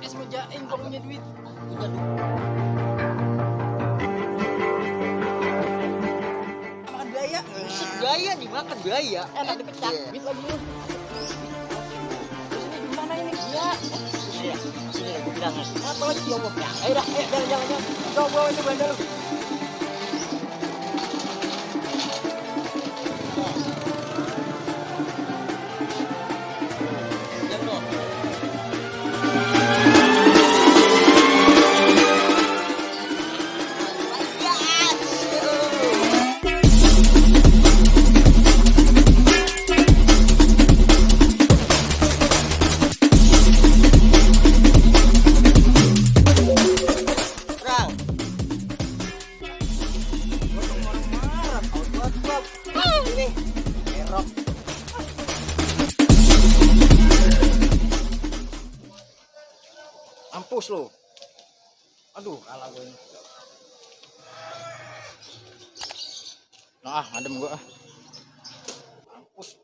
Es mejain kalau punya duit. Makan biaya. Gaya dimakan gaya. Enak dipecah. Duit lagi lu. Ini gimana ini? Ya. Iya, sini gue bilang nih. Apa lagi ya, Bob? Ayo dah, ayo jalan-jalan. Coba itu bandel. Mampus lo. Aduh, kalah gue ini. Nah, adem gue. Mampus.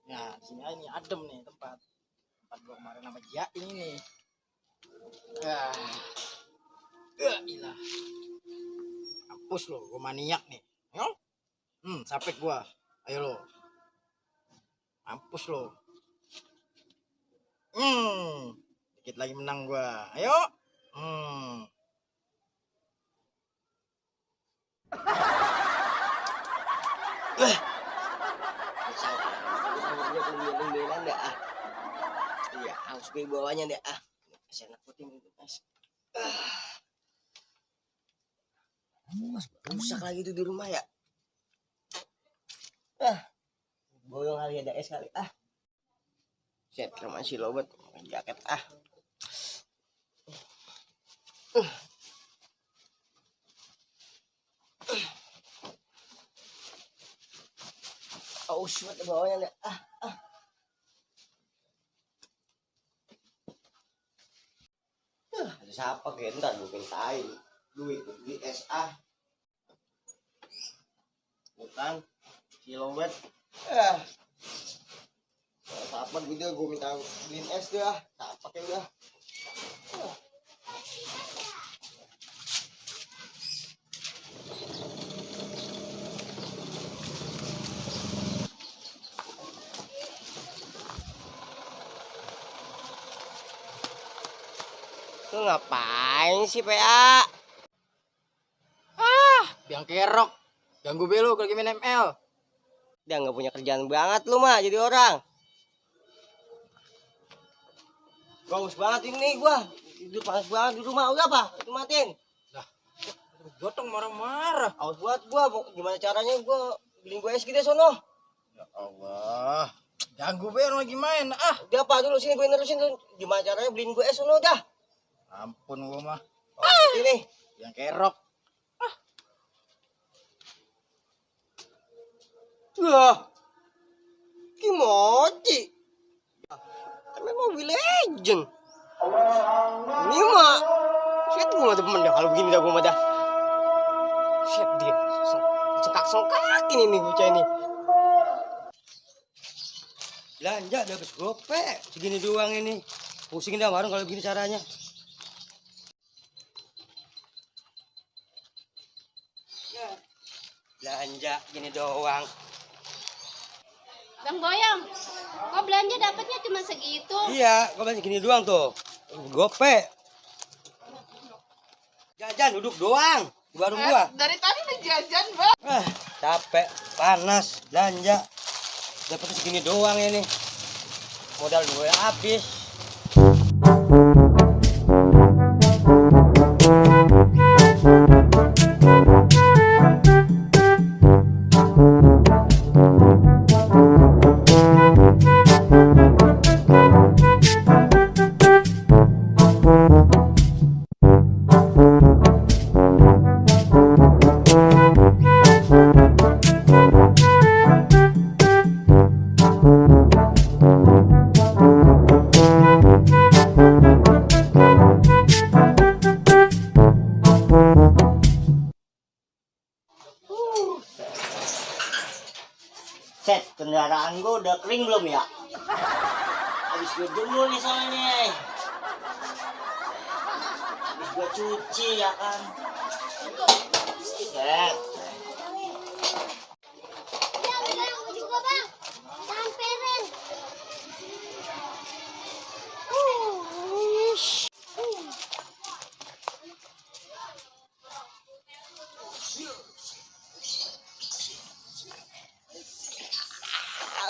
Ya, sini aja nih adem nih tempat. Tempat gue kemarin sama Gia ini nih. Ilah. Mampus lo, gue maniak nih. Ayo. Sapek gue. Ayo lo. Mampus lo. Dikit lagi menang gua. Ayo. Lembek-lembekan dah ah. Iya, harus gue bawanya deh ah. Kasih anak putih gitu, Mas. Mas, rusak lagi tuh di rumah ya. Boyong kali ada es kali ah. Set rumah si Lobet jaket ah. Aus banget bawahnya deh ah. Ada siapa kentar gue pintain duit di SA bukan si Lobet apa gitu gue minta beliin es deh ah. Apa kayak udah lu ngapain sih PA? Biang kerok. Ganggu belu kalau main ML. Dia nggak punya kerjaan banget lu mah jadi orang. Bagus banget ini gua. Tidur panas banget di rumah. Udah apa? Itu matiin. Lah, gotong marah-marah. Awas buat gua. Gimana caranya gua beliin gua es gitu sono. Ya Allah. Ganggu belu lagi main. Udah apa dulu sini gue nerusin tuh. Gimana caranya beliin gua es sono dah. Ampun gua mah. Ini. Biang kerok. Wah. Kimochi. Kan memang Mobile Legend. Ini mah. Shit gua mah demen dah kalau begini dah gua mah dah. Shit dia. Sengkak-sengkak ini nih bocah ini. Belanja udah habis gope. Segini doang ini. Pusingin dah warung kalau begini caranya. Belanja gini doang. Bang Boyong, kok belanja dapatnya cuma segitu? Iya, gua belanja gini doang tuh. Gope. Jajan duduk doang di warung gua. Dari tadi udah jajan, Bang. Capek, panas, belanja. Dapatnya segini doang ini. Modal gue habis. Set, kendaraan gue udah kering belum ya? Habis Gue dulu nih soalnya nih. Habis gue cuci ya kan. Set. Aku juga bang. Jangan peren.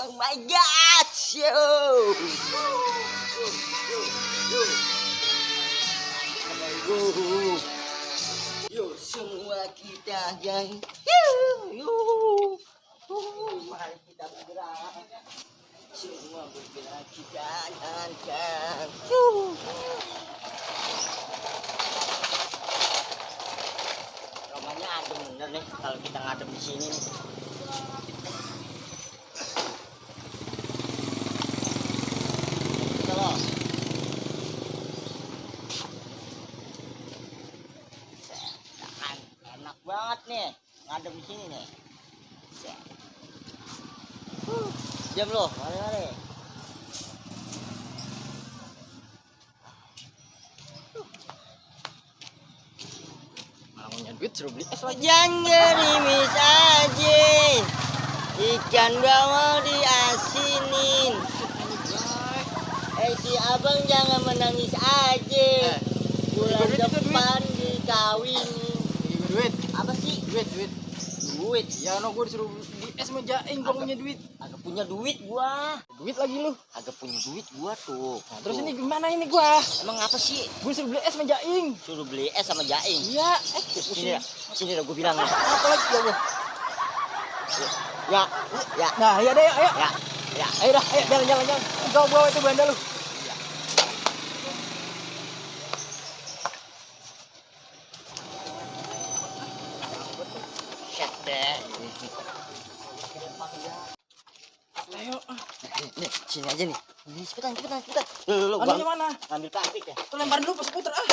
Oh my god, yo. Yo, semua kita yang mari kita bergerak. Semua bergerak kita jalankan. Romanya adem bener nih kalau kita ngadem di sini nih. Enak banget nih ngadem di sini nih. Diam lo, mari. Mau punya duit suruh beli es lagi. Jangan gerimis aja. Ikan bawal diasinin. Si abang jangan menangis aja. Bulan depan dikawinin. Duit. Apa sih? Duit. Duit. Ya no, gue disuruh beli es sama jaing, gua punya duit. Agak punya duit gua. Duit lagi lu. Agak punya duit gua tuh. Nah, terus Tuh. ini gimana ini gua? Emang apa sih? Gue suruh beli es sama jaing. Suruh beli es sama jaing. Iya, Sini dah gua bilang. apa lagi ya, Bang? Ya. Nah, ya deh, ayo. Ya. Ayo dah, ayo jalan. Kau bawa itu belanda lu. Shit deh. Ayo. Nih, sini aja nih. Ini cepetan. Lu, Anunya mana? ngambil plastik ya. Tuh lempar dulu pas puter ah.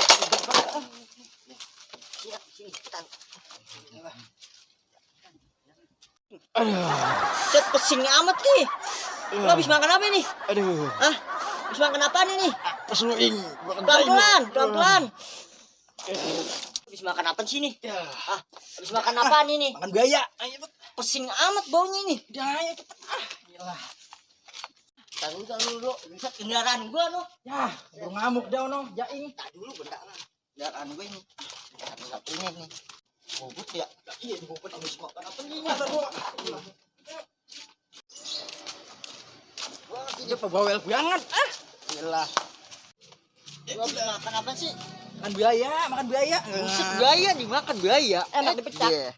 Sini, cepetan. Aduh. Set pesing amat nih. Lu habis makan apa nih? Aduh. Hah? Habis makan apa nih? Pesuing. Pelan-pelan. Habis makan apa sih nih? Ya. Ah, habis makan apa nih? Makan biaya. Ayo cepet. Pesing amat baunya nih. Udah ayo cepet ah. Iyalah. Tahan dulu. Bisa kendaraan gua no. Ya, baru ngamuk dah no, jaing. Tak dulu bentar. Kendaraan gua ini. Satu-satunya nih. Bobot ya. Iya, dibobot habis makan apa nih? Masa gua. Wah, dia pebawel banget ah. Iyalah. Gua habis makan apa sih? Makan biaya. Buset biaya dimakan biaya. Enak dipecah. Iya.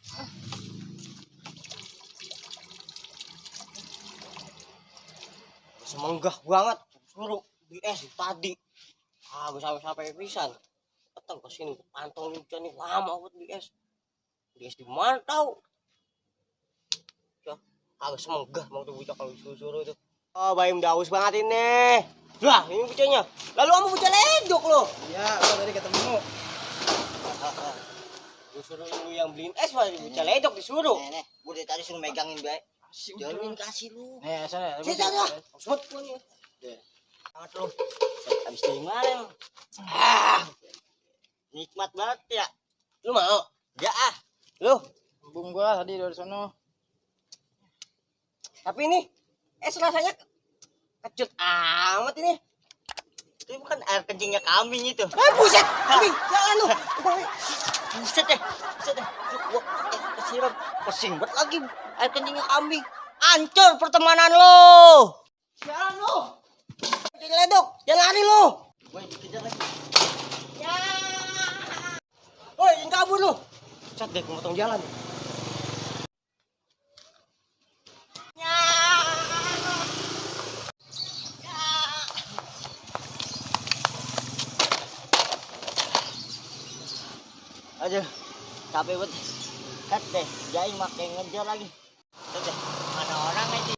Semenggah banget suruh BS tadi. Gue sampai pisan. Datang ke sini pantau nih nih lama buat BS. BS di mana tahu? Ya, agak semenggah mau tuh bocah kalau suruh itu. Oh, Baim daus banget ini. Lah, ini bocahnya. Lalu kamu bocah ledok loh. Iya, gua tadi ketemu. Gue suruh lu yang beliin es malah bocah ledok disuruh. Nih, gue dari tadi suruh megangin baik. Jangan kasih lu. Sana. Sana. Sebut gua nih. Sangat lu. Habis dari mana? Nikmat banget ya. Lu mau? Ya ah. Lu. Bung gua tadi dari sono. Tapi ini es rasanya kecut amat ini. Ini bukan air kencingnya kambing itu. Buset. Kambing. Jalan lu. Buset deh. Gua kesiram. Pesing banget lagi air kencingnya kambing. Hancur pertemanan lo. Jalan lo. Jangan ledok. Jangan lari lo. Woi, dikejar lagi. Ya. Woi, jangan kabur lo. Cat deh, motong jalan. Ya. Aduh, capek banget. Cat deh, jaing makin ngejar lagi. Cat deh, mana orang ini?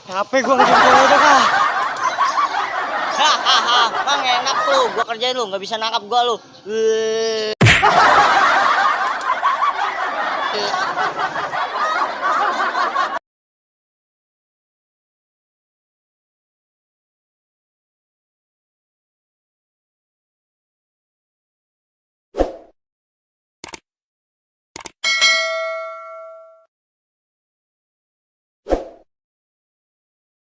Capek gua ngejar kodok ah. Hahaha, Bang enak tuh, gua kerjain lu, nggak bisa nangkap gua lu.